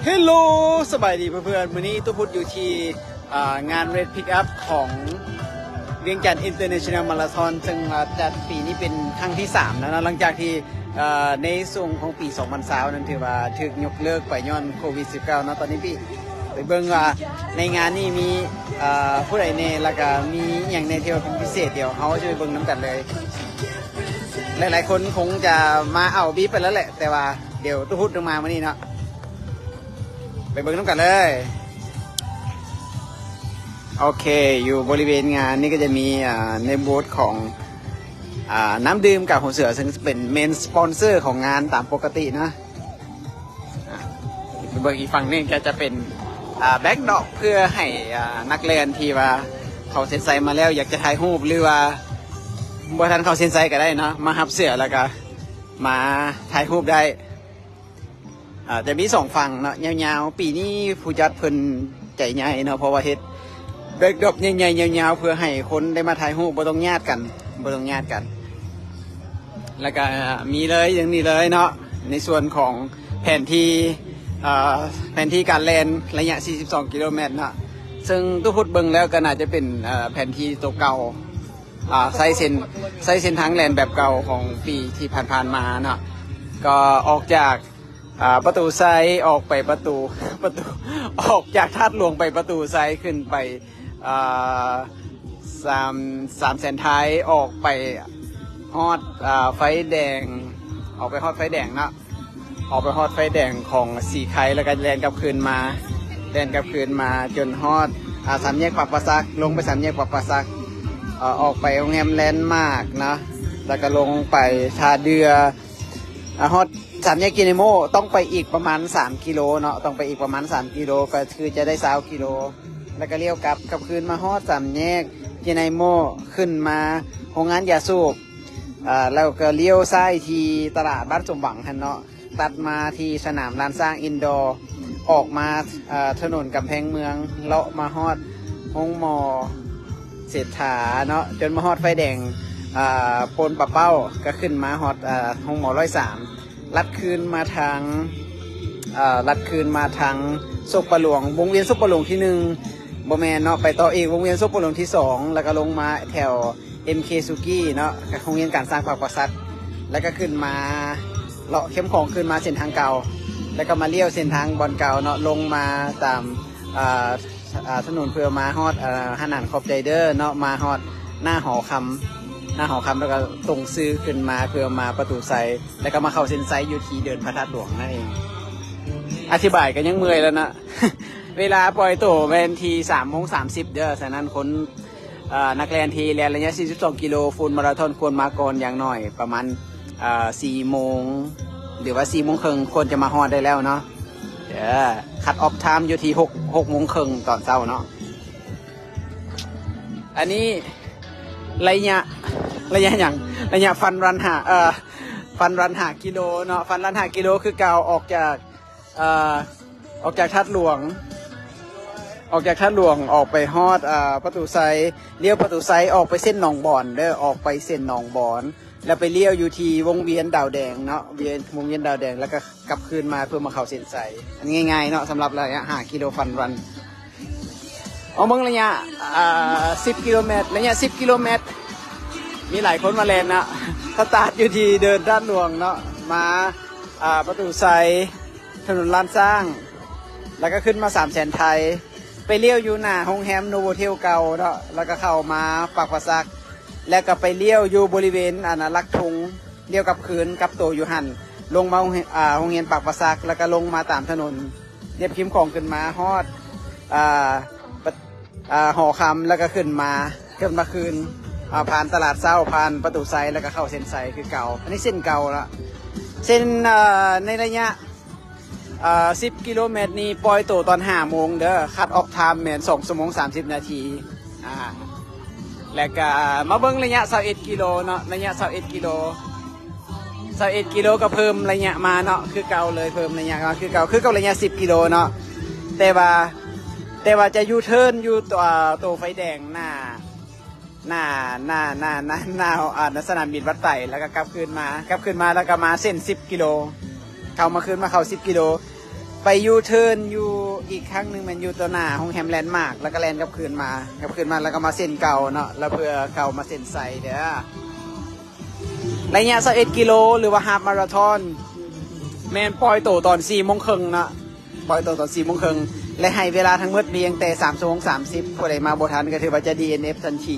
Hello ສະບາຍດີເພື່ອນໆ ມື້ນີ້ຕູ້ພຸດຢູ່ທີ່ ອ່າ ງານ Red Pickup ຂອງວຽງຈັນ International Marathon ເຊິ່ງວ່າຈັດປີນີ້ເປັນຄັ້ງທີສາມແລ້ວເນາະ ຫຼັງຈາກທີ່ ເອີ ໃນຊ່ວງຂອງປີສອງພັນຊາວນັ້ນ ຖືວ່າຖືກຍົກເລີກໄປຍ້ອນໂຄວິດສິບເກົ້າເນາະ. ຕອນນີ້ໄປເບິ່ງວ່າໃນງານນີ້ມີ ເອີ ຜູ້ໃດແດ່ ແລ້ວກະມີອີ່ຫຍັງແດ່ທີ່ວ່າເປັນພິເສດ ດຽວເຮົາຈະໄປເບິ່ງນຳກັນເລີຍ. ຫຼາຍໆຄົນຄົງຈະມາເອົາບີບໄປແລ້ວແຫຼະ ແຕ່ວ່າດຽວຕູ້ພຸດລົງມາມື້ນີ້ເນາະ. ໄປເບິ່ງນຳກັນເລີຍ. ໂອເຄ ຢູ່ບໍລິເວນງານນີ້ກໍຈະມີ ອ່າ ໃນບູດຂອງ ອ່າ ນ້ຳດື່ມກາກຫົວເສືອ ເຊິ່ງເປັນ main sponsor ຂອງງານຕາມປົກກະຕິນະ. ອ່າ ໄປເບິ່ງອີກຝັ່ງໜຶ່ງກໍຈະເປັນ ອ່າ backdrop ເພື່ອໃຫ້ ອ່າ ນັກແລ່ນທີ່ວ່າເຂົ້າເສັ້ນໄຊມາແລ້ວ ຢາກຈະຖ່າຍຮູບ ຫຼືວ່າບໍ່ທັນເຂົ້າເສັ້ນໄຊກໍໄດ້ເນາະ ມາຮັບເສື້ອແລ້ວກໍມາຖ່າຍຮູບໄດ້. ອ່າ ຈະມີສອງຝັ່ງເນາະ ຍາວໆ. ປີນີ້ຜູ້ຈັດເພິ່ນໃຈໃຫຍ່ເນາະ ເພາະວ່າເຮັດ backdrop ໃຫຍ່ໆຍາວໆ ເພື່ອໃຫ້ຄົນໄດ້ມາຖ່າຍຮູບ ບໍ່ຕ້ອງຍາດກັນ ບໍ່ຕ້ອງຍາດກັນ. ແລ້ວກະມີເລີຍ ຢ່າງນີ້ເລີຍເນາະ ໃນສ່ວນຂອງແຜນທີ່ ເອີ ແຜນທີ່ການແລ່ນໄລຍະສີ່ສິບສອງກິໂລແມັດເນາະ ເຊິ່ງຕູ້ພຸດເບິ່ງແລ້ວກໍໜ້າຈະເປັນ ເອີ ແຜນທີ່ໂຕເກົ່າ ອ່າ ໃຊ້ເສັ້ນ ໃຊ້ເສັ້ນທາງແລ່ນແບບເກົ່າຂອງປີທີ່ຜ່ານໆມາເນາະ. ກໍອອກຈາກ ອ່າ ປະຕູໄຊ ອອກໄປປະຕູ ປະຕູ ອອກຈາກທາດຫຼວງໄປປະຕູໄຊ ຂຶ້ນໄປ ອ່າ ສາມ ສາມແສນໄທ ອອກໄປຮອດ ອ່າ ໄຟແດງ ອອກໄປຮອດໄຟແດງເນາະ ອອກໄປຮອດໄຟແດງຂອງສີໄຄ ແລ້ວກໍແລ່ນກັບຄືນມາ ແລ່ນກັບຄືນມາຈົນຮອດ ອ່າ ສາມແຍກປາກປາສັກ ລົງໄປສາມແຍກປາກປາສັກ ເອີ ອອກໄປໂຮງແຮມແລນມາກເນາະ ແລ້ວກໍລົງໄປທ່າເດື່ອ ອ່າ ຮອດສາມແຍກເຈໄນໂມ ຕ້ອງໄປອີກປະມານສາມກິໂລເນາະ ຕ້ອງໄປອີກປະມານສາມກິໂລ ກໍຄືຈະໄດ້ຊາວກິໂລ ແລ້ວກໍລ້ຽວກັບ ກັບຄືນມາຮອດສາມແຍກເຈໄນໂມ ຂຶ້ນມາໂຮງງານຢາສູບ ອ່າ ແລ້ວກໍລ້ຽວຊ້າຍທີ່ຕະຫຼາດບ້ານສົມຫວັງຫັ້ນເນາະ ຕັດມາທີ່ສະໜາມລານຊ້າງອິນດໍ ອອກມາ ເອີ ຖະໜົນກຳແພງເມືອງ ເລາະມາຮອດໂຮງໝໍເສດຖາເນາະ ຈົນມາຮອດໄຟແດງ ອ່າ ໂພນປາເປົ້າ ກໍຂຶ້ນມາຮອດ ອ່າ ໂຮງໝໍຮ້ອຍສາມ ລັດຄືນມາທາງ ເອີ ລັດຄືນມາທາງໂຊກປາຫຼວງ ວົງວຽນໂຊກປາຫຼວງທີໜຶ່ງ ບໍ່ແມ່ນເນາະ ໄປຕໍ່ອີກວົງວຽນໂຊກປາຫຼວງທີສອງ ແລ້ວກໍລົງມາແຖວ ເອັມເຄ ສຸກີເນາະ ໂຮງຮຽນການຊ່າງປາກປາສັກ ແລ້ວກໍຂຶ້ນມາເລາະເຂັມຂອງ ຂຶ້ນມາເສັ້ນທາງເກົ່າ ແລ້ວກໍມາລ້ຽວເສັ້ນທາງບ່ອນເກົ່າເນາະ ລົງມາຕາມ ອ່າ ອ່າ ຖະໜົນເພື່ອມາຮອດ ອ່າ ຮ້ານອາຫານຂອບໃຈເດີເນາະ ມາຮອດໜ້າຫໍຄຳ ໜ້າຫໍຄຳ ແລ້ວກໍຕົງຊື່ຂຶ້ນມາເພື່ອມາປະຕູໄຊ ແລ້ວກໍມາເຂົ້າເສັ້ນໄຊຢູ່ທີ່ເດີ່ນພະທາດຫຼວງນັ້ນເອງ. ອະທິບາຍກໍຍັງເມື່ອຍແລ້ວນະ. ເວລາປ່ອຍໂຕແມ່ນທີ່ສາມໂມງສາມສິບເດີ ສະນັ້ນຄົນ ເອີ ນັກແລ່ນທີ່ແລ່ນໄລຍະສີ່ສິບສອງກິໂລຟູລມາລາທອນ ຄວນມາກ່ອນຢ່າງໜ້ອຍປະມານ ເອີ ສີ່ໂມງ ຫຼືວ່າສີ່ໂມງເຄິ່ງ ຄວນຈະມາຮອດໄດ້ແລ້ວເນາະ. ເອີ cut off time ຢູ່ທີ່ຫົກ ຫົກໂມງເຄິ່ງຕອນເຊົ້າເນາະ. ອັນນີ້ໄລຍະ ໄລຍະຫຍັງ? ໄລຍະຟັນຣັນຫ້າ ເອີ ຟັນຣັນຫ້າກິໂລເນາະ. ຟັນຣັນຫ້າກິໂລຄືເກົ່າ ອອກຈາກ ເອີ ອອກຈາກທາດຫຼວງ ອອກຈາກທາດຫຼວງອອກໄປຮອດ ອ່າ ປະຕູໄຊ ລ້ຽວປະຕູໄຊອອກໄປເສັ້ນໜອງບອນເດີ ອອກໄປເສັ້ນໜອງບອນ ແລ້ວໄປລ້ຽວຢູ່ທີ່ວົງວຽນດາວແດງເນາະ ວຽນ ວົງວຽນດາວແດງ ແລ້ວກໍກັບຄືນມາເພື່ອມາເຂົ້າເສັ້ນໄຊ. ອັນນີ້ງ່າຍໆເນາະ ສຳລັບໄລຍະຫ້າກິໂລຟັນຣັນ. ເອົາເບິ່ງໄລຍະ ອ່າ ສິບກິໂລແມັດ ໄລຍະສິບກິໂລແມັດ ມີຫຼາຍຄົນມາແລ່ນເນາະ ສະຕາດຢູ່ທີ່ເດີ່ນທາດຫຼວງເນາະ ມາ ອ່າ ປະຕູໄຊ ຖະໜົນລ້ານຊ້າງ ແລ້ວກໍຂຶ້ນມາສາມແສນໄທ ໄປລ້ຽວຢູ່ໜ້າໂຮງແຮມໂນໂວເທວເກົ່າເນາະ ແລ້ວກໍເຂົ້າມາປາກປາສັກ ແລ້ວກໍໄປລ້ຽວຢູ່ບໍລິເວນ ອັນນະ ຫຼັກທຸງ ລ້ຽວກັບຄືນ ກັບໂຕຢູ່ຫັ້ນ ລົງມາໂຮງ ອ່າ ໂຮງຮຽນປາກປາສັກ ແລ້ວກໍລົງມາຕາມຖະໜົນລຽບຄຣີມຂອງ ຂຶ້ນມາຮອດ ອ່າ ປະ ອ່າ ຫໍຄຳ ແລ້ວກໍຂຶ້ນມາ ຂຶ້ນມາຄືນ ອ່າ ຜ່ານຕະຫຼາດເຊົ້າ ຜ່ານປະຕູໄຊ ແລ້ວກໍເຂົ້າເສັ້ນໄຊຄືເກົ່າ. ອັນນີ້ເສັ້ນເກົ່າລະ ເສັ້ນ ອ່າ ໃນໄລຍະ ອ່າ ສິບກິໂລແມັດນີ້ປ່ອຍໂຕຕອນຫ້າໂມງເດີ cut off time ແມ່ນສອງຊົ່ວໂມງສາມສິບນາທີ. ອ່າ ແລ້ວກະມາເບິ່ງໄລຍະຊາວເອັດກິໂລເນາະ ໄລຍະຊາວເອັດກິໂລ ຊາວເອັດກິໂລກໍເພີ່ມໄລຍະມາເນາະ ຄືເກົ່າເລີຍ ເພີ່ມໄລຍະມາຄືເກົ່າ ຄືກັບໄລຍະສິບກິໂລເນາະ ແຕ່ວ່າ ແຕ່ວ່າຈະຢູເທີນຢູ່ໂຕ ໂຕໄຟແດງໜ້າ ໜ້າ ໜ້າ ໜ້າ ໜ້າ ໜ້າ ອ່າ ສະໜາມບິນວັດໄຕ ແລ້ວກໍກັບຄືນມາ ກັບຄືນມາແລ້ວກໍມາເສັ້ນສິບກິໂລ ເຂົ້າມາ ຄືນມາເຂົ້າສິບກິໂລ. ໄປຢູເທີນຢູ່ອີກຄັ້ງໜຶ່ງ ແມ່ນຢູ່ຕໍ່ໜ້າໂຮງແຮມແລນມາກ ແລ້ວກໍແລ່ນກັບຄືນມາ ກັບຄືນມາ ແລ້ວກໍມາເສັ້ນເກົ່າເນາະ ແລ້ວເພື່ອເຂົ້າມາເສັ້ນໄຊເດີ້. ໄລຍະຊາວເອັດກິໂລ ຫຼືວ່າຮາບມາຣາທອນ ແມ່ນປ່ອຍໂຕຕອນສີ່ໂມງເຄິ່ງເນາະ ປ່ອຍໂຕຕອນສີ່ໂມງເຄິ່ງ ແລະ ໃຫ້ເວລາທັງໝົດພຽງແຕ່ສາມຊົ່ວໂມງສາມສິບ. ຜູ້ໃດມາບໍ່ທັນກໍຖືວ່າຈະດີເອັນເອັຟທັນທີ.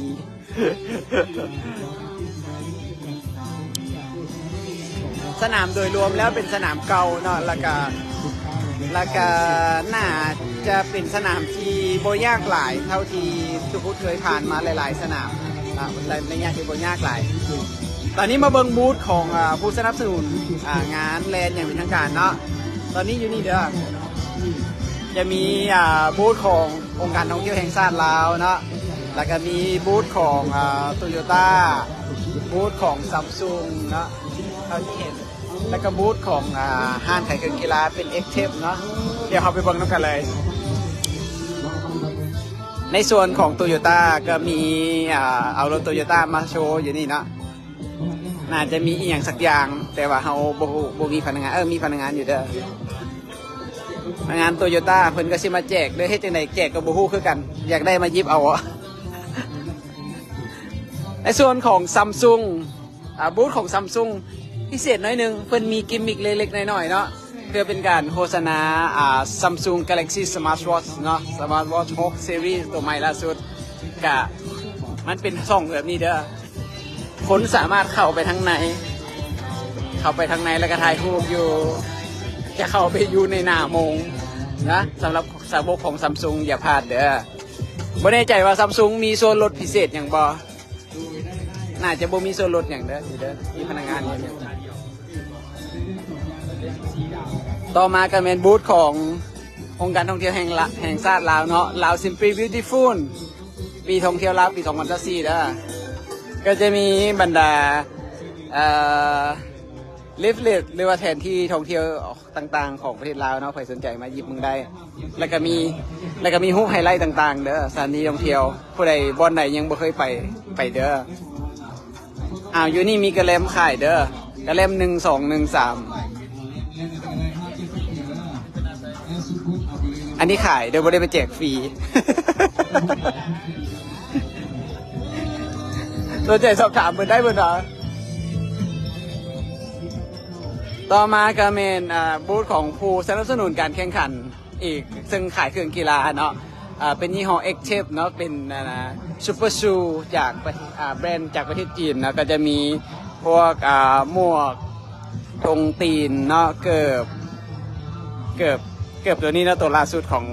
ສະໜາມໂດຍລວມແລ້ວເປັນສະໜາມເກົ່າເນາະ ແລ້ວກະ ແລ້ວກະໜ້າຈະເປັນສະໜາມທີ່ບໍ່ຍາກຫຼາຍເທົ່າທີ່ຕຸກະເຄີຍຜ່ານມາຫຼາຍໆສະໜາມເນາະ ໃນໄລຍະທີ່ບໍ່ຍາກຫຼາຍ. ຕອນນີ້ມາເບິ່ງບູດຂອງ ອາ ຜູ້ສະໜັບສະໜູນ ອາ ງານແລ່ນຢ່າງເປັນທາງການເນາະ. ຕອນນີ້ຢູ່ນີ້ເດີ້ ຈະມີ ອາ ບູດຂອງອົງການທ່ອງທ່ຽວແຫ່ງຊາດລາວເນາະ ແລ້ວກະມີບູດຂອງ ອາ ໂຕໂຍຕ້າ ບູດຂອງຊຳຊຸງເນາະ ເທົ່າທີ່ເຫັນ ແລ້ວກະບູດຂອງ ອາ ຮ້ານຂາຍເຄື່ອງກິລາເປັນເອັກເທັບເນາະ. ດຽວເຮົາໄປເບິ່ງນຳກັນເລີຍ. ໃນສ່ວນຂອງໂຕໂຍຕ້າກໍມີ ອາ ເອົາລົດໂຕໂຍຕ້າມາໂຊຢູ່ນີ້ເນາະ. ໜ້າຈະມີອີ່ຫຍັງສັກຢ່າງ ແຕ່ວ່າເຮົາບໍ່ຮູ້ ບໍ່ມີພະນັກງານ ເອີ ມີພະນັກງານຢູ່ເດີ້. ພະນັກງານໂຕໂຍຕ້າເພິ່ນກໍຊິມາແຈກເດີ້ ເຮັດຈັ່ງໃດແຈກກໍບໍ່ຮູ້ຄືກັນ ຢາກໄດ້ມາຫຍິບເອົາ. ໃນສ່ວນຂອງຊຳຊຸງ ອາ ບູດຂອງຊຳຊຸງພິເສດໜ້ອຍໜຶ່ງ ເພິ່ນມີກິມມິກເລັກໆນ້ອຍໆເນາະ ເພື່ອເປັນການໂຄສະນາ ອາ Samsung Galaxy Smartwatch ເນາະ Smartwatch ຫົກ Series ຕົວໃໝ່ລ່າສຸດ. ກະມັນເປັນຊ່ອງແບບນີ້ເດີ້ ຄົນສາມາດເຂົ້າໄປທາງໃນ ເຂົ້າໄປທາງໃນແລ້ວກໍຖ່າຍຮູບຢູ່ ຈະເຂົ້າໄປຢູ່ໃນໜ້າໂມງນະ. ສຳລັບສາວົກຂອງຊຳຊຸງຢ່າພາດເດີ້. ບໍ່ແນ່ໃຈວ່າຊຳຊຸງມີສ່ວນລົດພິເສດຫຍັງບໍ່ ໜ້າຈະບໍ່ມີສ່ວນລົດຫຍັງເດີ້ ນີ້ເດີ້ ມີພະນັກງານຢູ່ນີ້. ຕໍ່ມາກໍແມ່ນບູດຂອງອົງການທ່ອງທ່ຽວແຫ່ງລະ ແຫ່ງຊາດລາວເນາະ Lao Simply Beautiful ປີທ່ອງທ່ຽວລາວປີສອງພັນຊາວສີ່ເດີ້. ກໍຈະມີບັນດາ ເອີ leaflet ຫຼືວ່າແຜນທີ່ທ່ອງທ່ຽວຕ່າງໆຂອງປະເທດລາວເນາະ ໃຜສົນໃຈມາຫຍິບເບິ່ງໄດ້. ແລ້ວກໍມີ ແລ້ວກໍມີຮູບໄຮໄລຕ່າງໆເດີ້ ສະຖານທີ່ທ່ອງທ່ຽວ ຜູ້ໃດ ບ່ອນໃດຍັງບໍ່ເຄີຍໄປ ໄປເດີ້. ອ້າວ ຢູ່ນີ້ມີກະແລັມຂາຍເດີ້ ກະແລັມໜຶ່ງສອງໜຶ່ງສາມ ອັນນີ້ຂາຍເດີ້ ບໍ່ໄດ້ໄປແຈກຟຣີ. ສົນໃຈສອບຖາມເພິ່ນໄດ້ເພິ່ນວ່າ. ຕໍ່ມາກໍແມ່ນ ອາ ບູດຂອງຜູ້ສະໜັບສະໜູນການແຂ່ງຂັນອີກ ເຊິ່ງຂາຍເຄື່ອງກິລາເນາະ ອາ ເປັນຍີ່ຫໍ້ເອັກເທັບເນາະ ເປັນ ອາ ຊຸບເປີຊູຈາກປະ ອາ ແບຣນຈາກປະເທດຈີນເນາະ. ກໍຈະມີພວກ ອາ ໝວກ ຖົງຕີນເນາະ ເກີບ ເກີບ ເກີບຕົວນີ້ເນາະ ຕົວລ່າສຸດຂອງ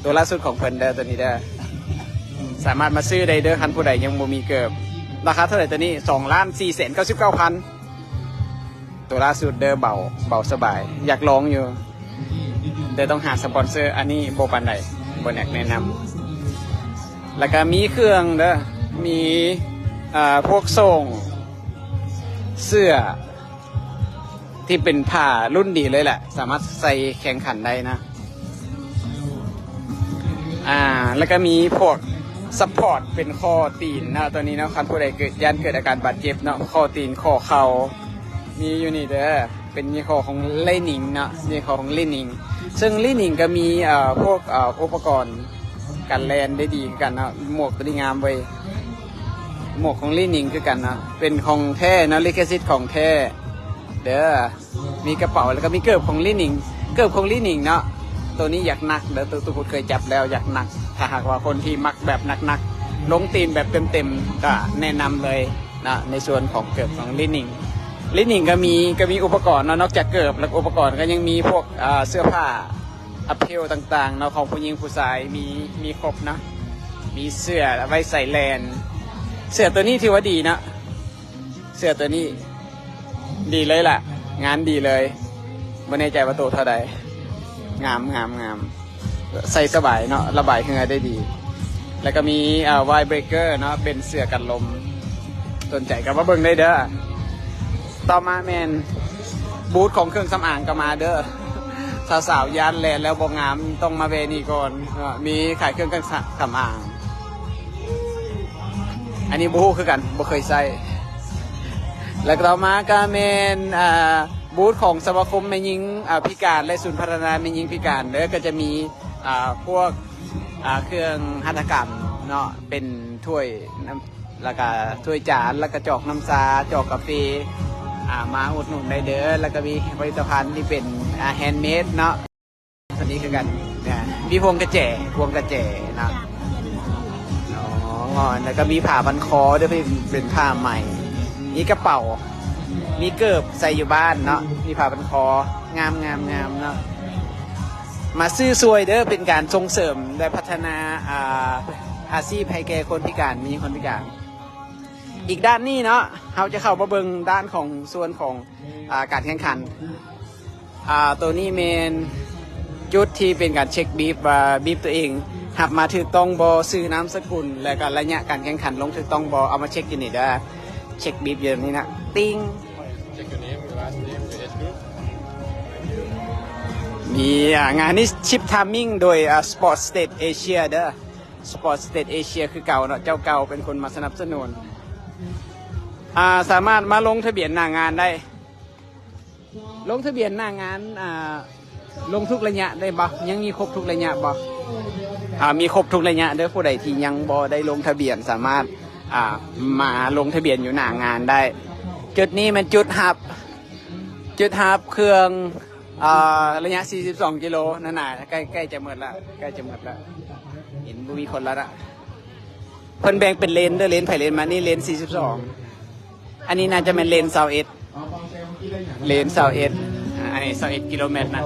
ຕົວລ່າສຸດຂອງເພິ່ນເດີ້ ຕົວນີ້ເດີ້. ສາມາດມາຊື້ໄດ້ເດີ້ ຄັນຜູ້ໃດຍັງບໍ່ມີເກີບ. ລາຄາເທົ່າໃດຕົວນີ້? ສອງລ້ານສີ່ແສນເກົ້າສິບເກົ້າພັນ ຕົວລ່າສຸດເດີ້ ເບົາ ເບົາສະບາຍ ຢາກລອງຢູ່ ແຕ່ຕ້ອງຫາສະປອນເຊີ ອັນນີ້ບໍ່ປານໃດ ບໍ່ຢາກແນະນຳ. ແລ້ວກໍມີເຄື່ອງເດີ້ ມີ ເອີ ພວກໂສ້ງ ເສື້ອ ທີ່ເປັນຜ້າລຸ້ນດີເລີຍແຫຼະ ສາມາດໃສ່ແຂ່ງຂັນໄດ້ນະ. ອາ ແລ້ວກໍມີພວກຊັບພອດເປັນຂໍ້ຕີນເນາະ ຕົວນີ້ເນາະ ຄັນຜູ້ໃດເກີດ ຢ້ານເກີດອາການບາດເຈັບເນາະ ຂໍ້ຕີນ ຂໍ້ເຂົ່າ ມີຢູ່ນີ້ເດີ້. ເປັນຍີ່ຫໍ້ຂອງ Li-Ning ເນາະ ຍີ່ຫໍ້ຂອງ Li-Ning ເຊິ່ງ Li-Ning ກໍມີ ເອີ ພວກ ເອີ ອຸປະກອນ ກັນແລ່ນໄດ້ດີຄືກັນເນາະ. ໝວກຕົວນີ້ງາມເວີຍ ໝວກຂອງ Li-Ning ຄືກັນເນາະ ເປັນຂອງແທ້ເນາະ ລິຂະສິດຂອງແທ້ເດີ້. ມີກະເປົາ ແລ້ວກໍມີເກີບຂອງ Li-Ning ເກີບຂອງ Li-Ning ເນາະ ໂຕນີ້ຢາກໜັກເດີ້ ຕຸ ຕຸກະເຄີຍຈັບແລ້ວຢາກໜັກ. ຖ້າຫາກວ່າຄົນທີ່ມັກແບບໜັກໆ ລົງຕີນແບບເຕັມໆ ກໍແນະນຳເລີຍເນາະ ໃນສ່ວນຂອງເກີບຂອງ Li-Ning. Li-Ning ກໍມີ ກໍມີອຸປະກອນເນາະ ນອກຈາກເກີບແລ້ວ ອຸປະກອນກໍຍັງມີພວກ ເອີ ເສື້ອຜ້າ apparel ຕ່າງໆເນາະ ຂອງຜູ້ຍິງຜູ້ຊາຍ ມີ ມີຄົບເນາະ ມີເສື້ອໄວ້ໃສ່ແລ່ນ. ເສື້ອຕົວນີ້ຖືວ່າດີເນາະ ເສື້ອຕົວນີ້ດີເລີຍລະ ງານດີເລີຍ. ບໍ່ແນ່ໃຈວ່າໂຕເທົ່າໃດ. ງາມ ງາມ ງາມ ໃສ່ສະບາຍເນາະ ລະບາຍເຫື່ອໄດ້ດີ. ແລ້ວກໍມີ ເອີ Windbreaker ເນາະ ເປັນເສື້ອກັນລົມ. ສົນໃຈກໍມາເບິ່ງໄດ້ເດີ້. ຕໍ່ມາແມ່ນບູດຂອງເຄື່ອງສຳອາງກໍມາເດີ້. ສາວໆຢ້ານແລ່ນແລ້ວບໍ່ງາມ ຕ້ອງມາແວ່ນີ້ກ່ອນເນາະ ມີຂາຍເຄື່ອງ ເຄື່ອງສຳອາງ. ອັນນີ້ບໍ່ຮູ້ຄືກັນ ບໍ່ເຄີຍໃຊ້. ແລ້ວກໍຕໍ່ມາກໍແມ່ນ ອ່າ ບູດຂອງສະມາຄົມແມ່ຍິງ ອ່າ ພິການ ແລະ ສູນພັດທະນາແມ່ຍິງພິການເດີ ກໍຈະມີ ອ່າ ພວກ ອ່າ ເຄື່ອງຫັດຖະກຳເນາະ ເປັນຖ້ວຍ ນ້ຳ ແລ້ວກະຖ້ວຍຈານ ແລ້ວກະຈອກນ້ຳຊາ ຈອກກາເຟ ອ່າ ມາອຸດໜູນໄດ້ເດີ ແລ້ວກະມີຜະລິດຕະພັນທີ່ເປັນ ອ່າ ແຮນເມດເນາະ ອັນນີ້ຄືກັນ ມີພວງກະແຈ ພວງກະແຈເນາະ ອໍ ແລ້ວກະມີຜ້າພັນຄໍເດີ ເປັນ ເປັນຜ້າໄໝ ມີກະເປົາ ມີເກີບໃສ່ຢູ່ບ້ານເນາະ ມີຜ້າພັນຄໍ ງາມໆໆເນາະ ມາຊື້ຊ່ວຍເດີ ເປັນການສົ່ງເສີມ ແລະ ພັດທະນາ ອ່າ ອາຊີບໃຫ້ແກ່ຄົນພິການ ແມ່ຍິງຄົນພິການ. ອີກດ້ານນີ້ເນາະ ເຮົາຈະເຂົ້າມາເບິ່ງດ້ານຂອງ ສ່ວນຂອງ ອ່າ ການແຂ່ງຂັນ ອ່າ ໂຕນີ້ແມ່ນຈຸດທີ່ເປັນການເຊັກບີບ ວ່າບີບຕົວເອງຮັບມາຖືກຕ້ອງບໍ່ ຊື່ນາມສະກຸນ ແລະກະໄລຍະການແຂ່ງຂັນລົງຖືກຕ້ອງບໍ່ ເອົາມາເຊັກຢູ່ນີ້ເດີ ເຊັກບີບຢູ່ນີ້ນະ ຕິງ ມີ ອ່າ ງານນີ້ Chip Timing ໂດຍ ອ່າ Sport State Asia ເດີ Sport State Asia ຄືເກົ່າເນາະ ເຈົ້າເກົ່າເປັນຄົນມາສະໜັບສະໜູນ ອ່າ ສາມາດມາລົງທະບຽນໜ້າງານໄດ້ ລົງທະບຽນໜ້າງານ ອ່າ ລົງທຸກໄລຍະໄດ້ບໍ່? ຍັງມີຄົບທຸກໄລຍະບໍ່? ອ່າ ມີຄົບທຸກໄລຍະເດີ ຜູ້ໃດທີ່ຍັງບໍ່ໄດ້ລົງທະບຽນ ສາມາດ ອ່າ ມາລົງທະບຽນຢູ່ໜ້າງານໄດ້ ຈຸດນີ້ແມ່ນຈຸດຮັບ ຈຸດຮັບເຄື່ອງ ອ່າ ໄລຍະສີ່ສິບສອງກິໂລ ນັ້ນນະ ໃກ້ ໃກ້ຈະໝົດລະ ໃກ້ຈະໝົດລະ ເຫັນບໍ່ມີຄົນລະນະ ເພິ່ນແບ່ງເປັນເລນເດີ ເລນໃຜເລນມັນ ນີ້ເລນສີ່ສິບສອງ ອັນນີ້ໜ້າຈະແມ່ນເລນຊາວເອັດ ເລນຊາວເອັດ ອ່າ ອັນນີ້ຊາວເອັດກິໂລແມັດນະ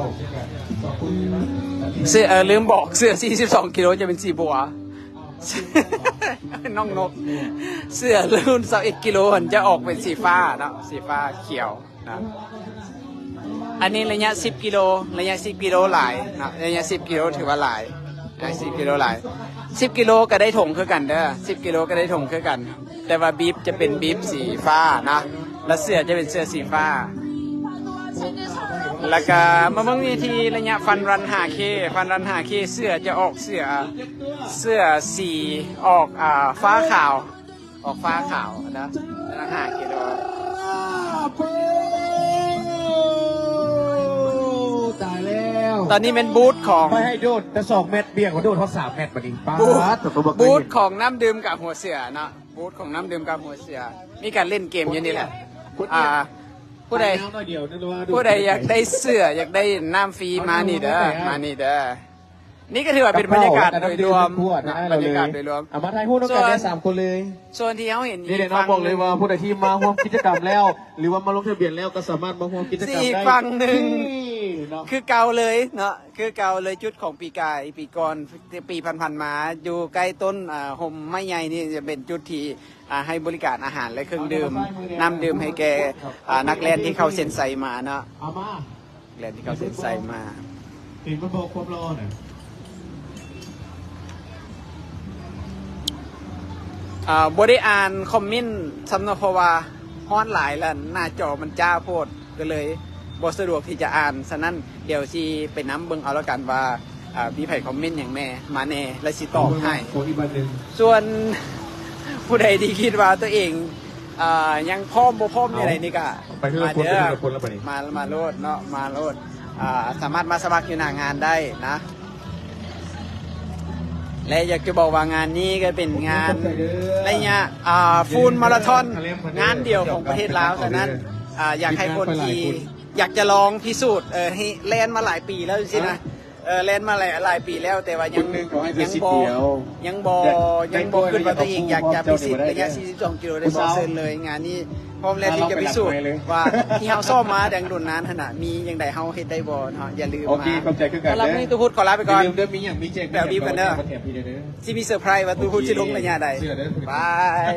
ເສື້ອ ເອີ ລືມບອກ ເສື້ອສີ່ສິບສອງກິໂລຈະເປັນສີບົວ ນ້ອງນົກ ເສື້ອລຸ້ນຊາວເອັດກິໂລຫັ້ນຈະອອກເປັນສີຟ້າເນາະ ສີຟ້າຂຽວ ນະ ອັນນີ້ໄລຍະສິບກິໂລ ໄລຍະສິບກິໂລຫຼາຍເນາະ ໄລຍະສິບກິໂລຖືວ່າຫຼາຍ ໄລຍະສິບກິໂລຫຼາຍ ສິບກິໂລກໍໄດ້ຖົງຄືກັນເດີ ສິບກິໂລກໍໄດ້ຖົງຄືກັນ ແຕ່ວ່າບີບຈະເປັນບີບສີຟ້ານະ ແລະ ເສື້ອຈະເປັນເສື້ອສີຟ້າ ແລ້ວກໍມາເບິ່ງເວທີໄລຍະຟັນຣັນຫ້າເຄ ຟັນຣັນຫ້າເຄ ເສື້ອຈະອອກເສື້ອ ເສື້ອສີອອກ ອ່າ ຟ້າຂາວ ອອກຟ້າຂາວນະ ຫ້າກິໂລ ຕາຍແລ້ວ ຕອນນີ້ແມ່ນບູດຂອງ ໄປໃຫ້ໂດດແຕ່ສອງແມັດ ບຽກມາໂດດຮອດສາມແມັດ ບັດນີ້ ປູດ ປູດຂອງນ້ຳດື່ມກາກຫົວເສືອເນາະ ບູດຂອງນ້ຳດື່ມກາກຫົວເສືອ ມີການຫຼິ້ນເກມຢູ່ນີ້ແຫຼະ ອ່າ ຜູ້ໃດ ຜູ້ໃດຢາກໄດ້ເສື້ອ ຢາກໄດ້ນ້ຳຟຣີ ມານີ້ເດີ ມານີ້ເດີ. ນີ້ກໍຖືວ່າເປັນບັນຍາກາດໂດຍລວມນະ ບັນຍາກາດໂດຍລວມ ເອົາມາຖ່າຍຮູບນຳກັນໄດ້ສາມຄົນເລີຍ ສ່ວນທີ່ເຮົາເຫັນ ນີ້ແຫຼະ ນ້ອງບອກເລີຍວ່າຜູ້ໃດທີ່ມາຮ່ວມກິດຈະກຳແລ້ວ ຫຼືວ່າມາລົງທະບຽນແລ້ວ ກໍສາມາດມາຮ່ວມກິດຈະກຳໄດ້ ອີກຝັ່ງໜຶ່ງ ຄືເກົ່າເລີຍເນາະ ຄືເກົ່າເລີຍ ຈຸດຂອງປີກາຍ ປີກ່ອນ ປີຜ່ານໆມາ ຢູ່ໃກ້ຕົ້ນ ອ່າ ຮົ່ມໄມ້ໃຫຍ່ນີ້ ຈະເປັນຈຸດທີ່ ອ່າ ໃຫ້ບໍລິການອາຫານ ແລະ ເຄື່ອງດື່ມ ນ້ຳດື່ມໃຫ້ແກ່ ອ່າ ນັກແລ່ນທີ່ເຂົ້າເສັ້ນໄຊມາເນາະ ແລ່ນທີ່ເຂົ້າເສັ້ນໄຊມາ ເຫັນມັນບອກຄວາມຫຼໍ່ນະ ອ່າ ບໍ່ໄດ້ອ່ານຄອມເມັນຊ້ຳເນາະ ເພາະວ່າຮ້ອນຫຼາຍ ແລະ ໜ້າຈໍມັນຈ້າໂພດ ກໍເລີຍບໍ່ສະດວກທີ່ຈະອ່ານ. ສະນັ້ນ ດຽວຊິໄປນຳເບິ່ງເອົາລະກັນວ່າ ອ່າ ມີໃຜຄອມເມັນຫຍັງແດ່ ມາແດ່ ແລະ ຊິຕອບໃຫ້. ສ່ວນຜູ້ໃດທີ່ຄິດວ່າຕົວເອງ ອ່າ ຍັງພ້ອມບໍ່ພ້ອມແນວໃດນີ້ກະ ມາເດີ ມາ ມາໂລດເນາະ ມາໂລດ ອ່າ ສາມາດມາສະໝັກຢູ່ໜ້າງານໄດ້ນະ ແລະ ຢາກຈະບອກວ່າງານນີ້ກໍເປັນງານໄລຍະ ອ່າ ຟູລມາລາທອນ ງານດຽວຂອງປະເທດລາວ. ສະນັ້ນ ອ່າ ຢາກໃຫ້ຄົນທີ່ຢາກຈະລອງພິສູດ ເອີ ໃຫ້ແລ່ນມາຫຼາຍປີແລ້ວຈັ່ງຊີ້ນະ ເອີ ແລ່ນມາຫຼາຍ ຫຼາຍປີແລ້ວ ແຕ່ວ່າຍັງ ຍັງບໍ່ ຍັງບໍ່ ຍັງບໍ່ຄິດວ່າຕົວເອງຢາກຈະພິສູດໄລຍະສີ່ສິບສອງກິໂລໄດ້ບໍ່ ເຊີນເລີຍ. ງານນີ້ພ້ອມແລ້ວທີ່ຈະພິສູດວ່າທີ່ເຮົາຊ້ອມມາແຕ່ດົນນານຫັ້ນນະ ມີຈັ່ງໃດເຮົາເຮັດໄດ້ບໍ່ເນາະ. ຢ່າລືມມາ. ສຳລັບມື້ນີ້ ຕູ້ພຸດຂໍລາໄປກ່ອນ. ແປວບີບກັນເດີ ຊິມີເຊີໄພຣສ໌ວ່າຕູ້ພຸດຊິລົງໄລຍະໃດ. ບາຍ.